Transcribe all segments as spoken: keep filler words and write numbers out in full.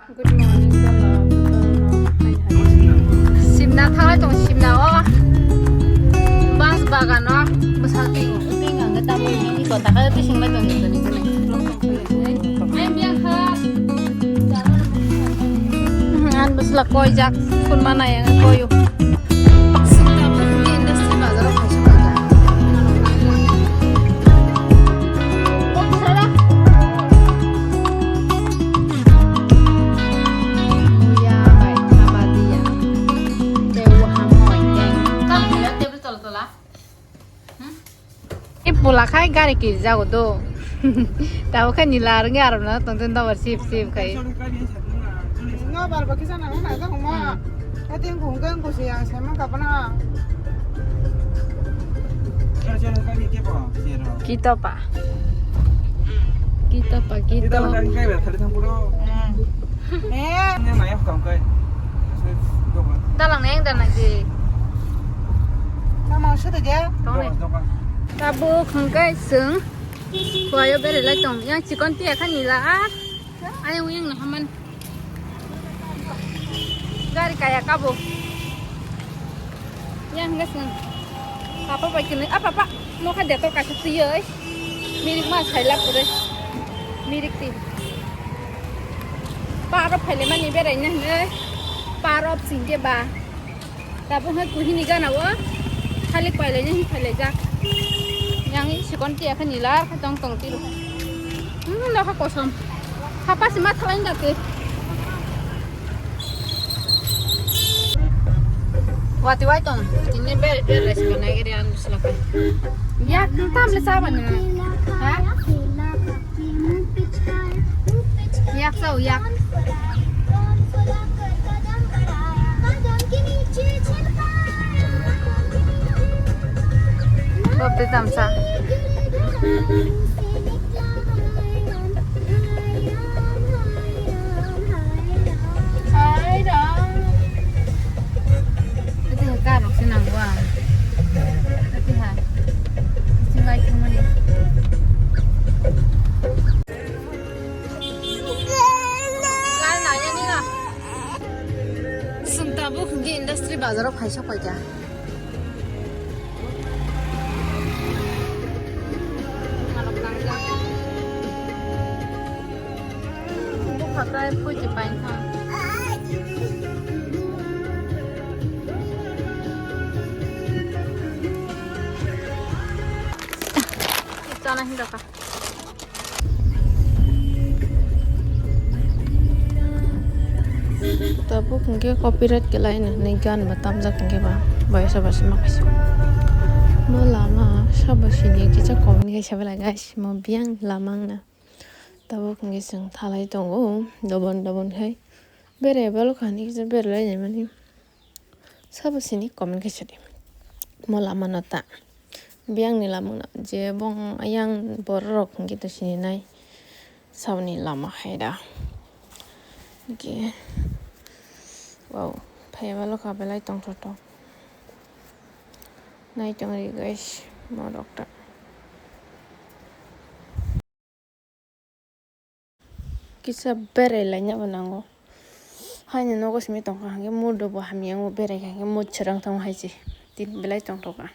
Good morning, hello. Simna thanglai tong, Simna o. Bas bagan o. Bwsal twi, twi ang tamo ni ko ta ka twi singlai tong ni. Ai biang kha. An bwsla koi jak, kun mana yang koi. Tei pula khai gari kijago do. Tabo khe nila rwngya arwna tongtwng dobar sip sip khai. Nobar bo kisa nang na jago ma. Hmm. Ati ang kung kang kusi ang sama kapana. Kitopa. Kitopa, kito. Eh. Dalang neng dan lagi. Sama sudah dia. Tabuk hwnkhe chwng kuayo berai lai tong. Yang chikon tiya kha nila. Ayang yang nahaman. Gari kaya kabo. Yang hwnkhe chwng. Papa bai kwnwi. Ah, papa. Nokha detor kaisa twiwi. Mirik ma saila pore. Mirik twi. Paro phaile mani beraina hwnwi. Paro singke ba. Tabuk hai kuhini gana o. Khali pailai ni phailai jak. Yang sikon tiya khe nila khe tong tong tiro. Hmm, nokha kosom. Hapa sima thalai jate. Wati wai tong. Ini ber ber res ko nai gari an sila kai. Ya, tam le sa bana. Ha? Yak sa yak. Bab de tam sa. Hai da. Ito ka rok se nang wa. Ito ha. Singai thumani. Lal nanya ni na. Sung tabuk hwnkhe industry bazar o phaisa paikha. Bwkha tai phuichi painthang. Chana hinda ka. Tabuk hwnkhe copyright kwlai nini gan bo tamjak hwnkhe ba bai soba sima kaisa. Mo lama soba sini kisa comment khe sabai lai guys, mo biyang lama wngna. Tabuk hwnkhe chwng thalai tongo dobon dobon khai. Berai balo kahini kisa berai lai mani. Sabo sini comment khe sadi. Mo lama no ta. Biyang ni lama no je bong ayang borok rok hwnkhe to sini nai. Saboni lama hai da. Hwnkhe. Wow. Phai balo kha belai tongthok thok. Nai tong ri guys. Mo rok ta. Kisa berai laina bo nango. Haino nogo simi tongkha hwnkhe mood bo hamya wngo, berai kha hwnkhe mood swrang tongo hai se. Tini belai tongthokha.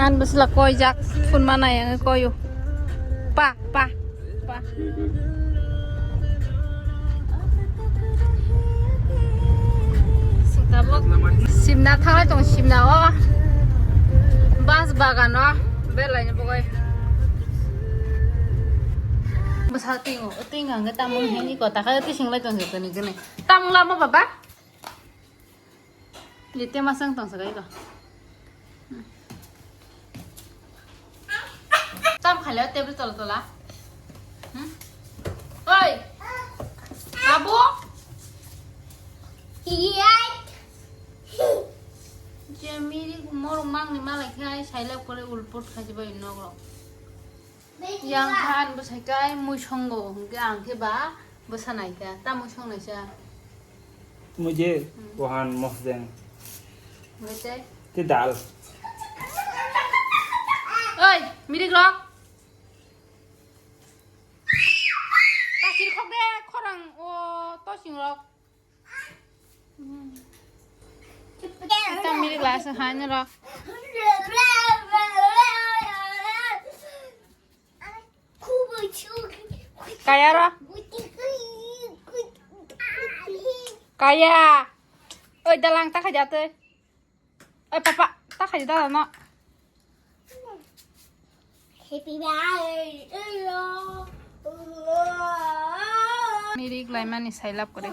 An bwsla koi jak phun manai ang koi o. Pa, pa, pa. Tabuk Simna thanglai tong Simna o. Bas bagan o. Belai ni bogoi. Bwsa tingo, tingo ang tamung hini kota kha tising lai tong jotoni gini. Tamung lama baba. Lite masang tong sagai ko. Tam khaile table tola tola. Hmm? Oi. Babu. Iyai. Jamiri mor mang ni malai khai saila pore ulpot khai bai nogro. Yang khan bwsai kai mui songo hwnkhe ang khe ba bwsa nai kha. Ta mui song naisa? Mui je Hmm. Kohan mosdeng. Mui te? Te dal. Oi, mirik rok. Tasir khok de khorang o tosing rok. Ita mirik la se hain rok. Kaya ro. Kaya. Oi, dalang ta khaja tei. Oi, papa, ta khaja da no. Happy birthday to you. Mirik laimani sailap kore.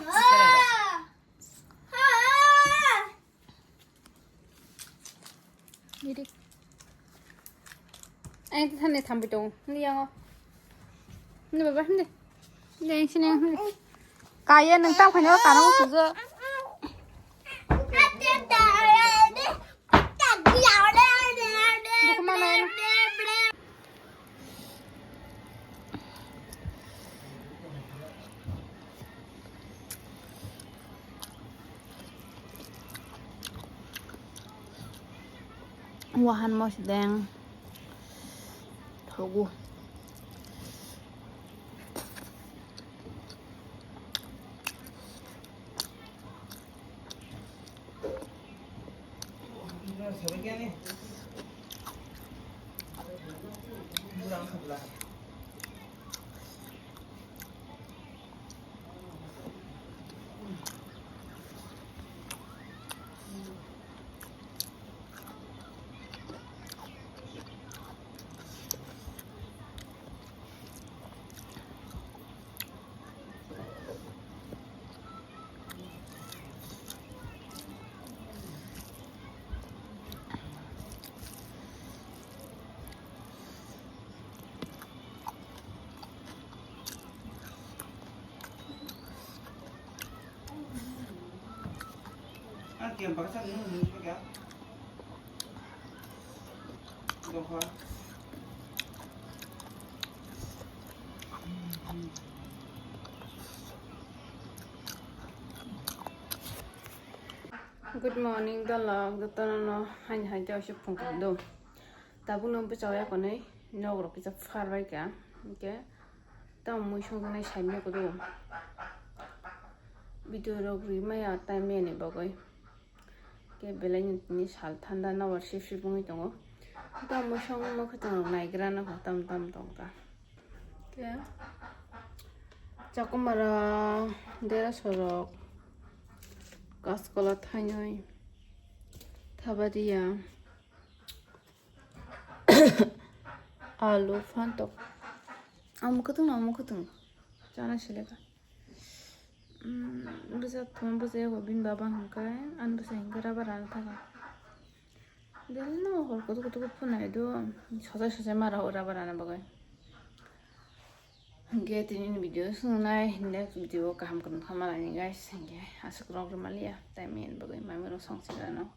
Mirik. Ang thani thambi tongo. Ni yango. Ni baba, ni. Ni yang sini, ni. Kaya nang tang phani kano sujo. Buku mana ini? Wahan mo sideng thogu. Good morning, dolo, jotono no haini hai jao se phung khe do. Tabuk no bwchao ya konwi nok rok kisa phar bai kha, hinkhe tamo mui songjaknai sai maya kudu. Video rok ri maya time ni bagwi. Ke belai ni tini sal thanda no war sip sip wngwi tongo. Tamo mui song mokhe tong naigra no tam tam tong kha. Ke chakumara dera sorok kaskola thainwi thabadiya. Alu, phantok. Amo kwthwng no, amo kwthwng. Chana seleka. Bwsa thum bwsa yago bini baba hwnkhai, ani bwsa hwnkhai rubber rana thangkha. Daily no hor kutuk kutuk phunai do, sojai sojai mara o rubber rana bagwi. Hwnkhe tini ni video swngnai, next video o kaham kwrwng kha malai ni guys, hwnkhe aswk rok rwmaliya, tai miyani bagwi mami rok songchigano.